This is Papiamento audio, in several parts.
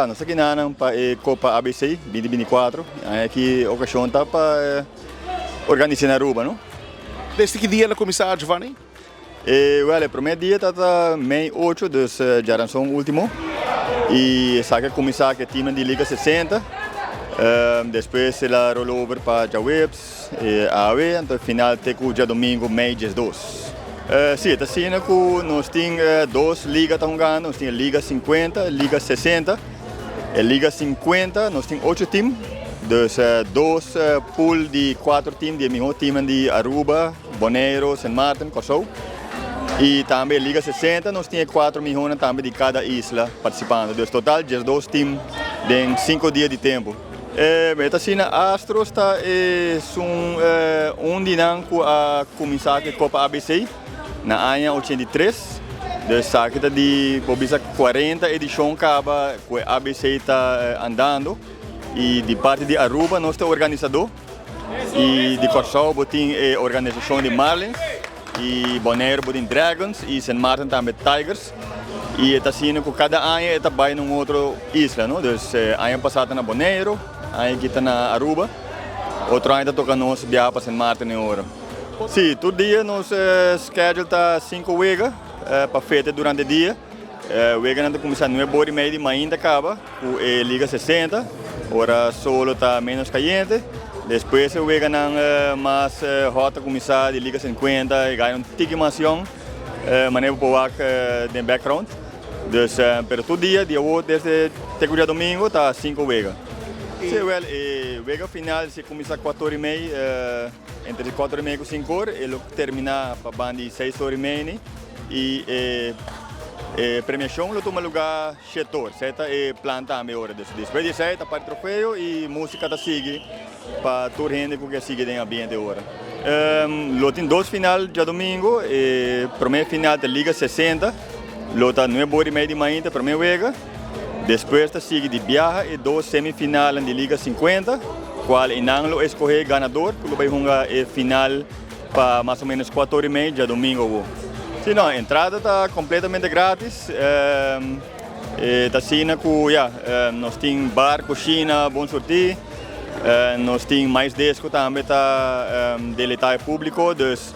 Ya, nos aki nanan pa e Copa ABC 2024. Aki ocasion ta pa organisa na Aruba, no? Desde ki dia el a cuminsa, Giovanni? Wel, e prome dia ta mei 8, dus djaranson ultimo. Y esaki a cuminsa cu e teamnan di Liga 60. Despues el a roll over pa djaweps, awe, anto e final te cu djadomingo mei 12. Si, e ta asina cu nos tin dos liga ta hungando, nos tin e Liga 50, Liga 60. E Liga 50 nos tin ocho team, dus dos pool di cuatro team di e miho teamnan di Aruba, Boneiro, Sint Maarten, Kòrsou. Y tambe e Liga 60 nos tin e cuatro mihonan tambe di cada isla participando. Dus total 12 team den 5 dia di tempo. E ta asina Astros ta esun un di nan cu a cuminsa cu e Copa ABC na aña 83. Dus esaki ta di por bisa 40 edicion caba cu e ABC ta andando. Y di parti di Aruba nos ta organisador. Y di Kòrsou bo tin e organisashon di Marlins y Bonaire bo tin Dragons y Sint Maarten tambe Tigers. Y e ta asina cu cada aña e ta bay na un otro isla, no? Dus aña pasa ta na Bonaire, aña aki ta na Aruba, otro aña ta toca nos biaha pa Sint Maarten e ora. Si, tur dia nos schedule ta cinco wega pa fete durante dia. Weganan ta cuminsa nuebe ora y media di mainta caba. Ku e Liga 60, ora solo ta menos kayente. Despues e weganan mas hot ta kuminsá di Liga 50, e gana un tiki mas yòn, manera bo por wak den background. Dus, pero tur dia, di awor desde te ku djadomingo ta sinku wega. Sí, wèl, e wega final si kuminsá kuater ora i mei, entre kuater ora i mei ku sinku or, e lo terminá pa banda di seis ora i mei i e premiashon lo tuma lugá Shetor, esei ta e plan tambe ora. Dus despues di esei ta parti trofeo y musica ta sigui pa tur hende cu ke sigui den ambiente ora. Lo tin dos final djadomingo, e prome final ta Liga 60, lo ta nuebe ora y media di mainta prome wega, despues ta sigui di biaha e dos semifinalnan di Liga 50, cual eynan lo escoge ganador cu lo bay hunga e final Pa mas o menos cuatro ora y media djadomingo awo. Si no, entrada ta completamente gratis. E ta asina cu ya, nos tin bar, cushina bon surti. Nos tin mais desco tambe ta deleita e publico. Dus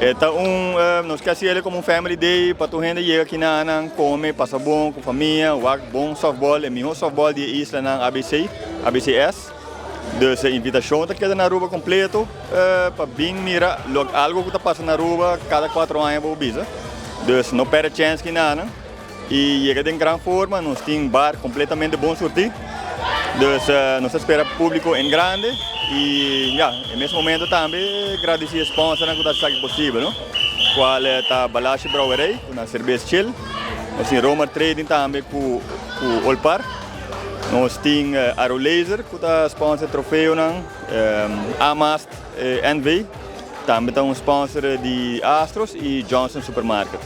e ta un, nos ke haci como un family day pa tur hende yega aki nan, come, pasa bon cu famia, wak bon softball, e miho softball di e islanan ABC, ABCS. Dus e invitacion ta keda na Aruba completo pa bin mira loke algo cu ta pasa na Aruba cada cuatro aña bo bisa. Dus no perde chance ki nana y yega den gran forma. Nos tin bar completamente bon surti. Dus nos ta spera publico en grande y ya, e mes momento tambe gradici e sponsornan cu ta haci esaki posibel, no? Cual ta Balashi Brouwerij cu nan cerbes Chill. Nos tin Romer Trading tambe cu Olpar. Nos tin Arrow Laser ku ta sponsor trofeonan, Amast NV tambe ta un sponsor di Astros y Johnson Supermarket.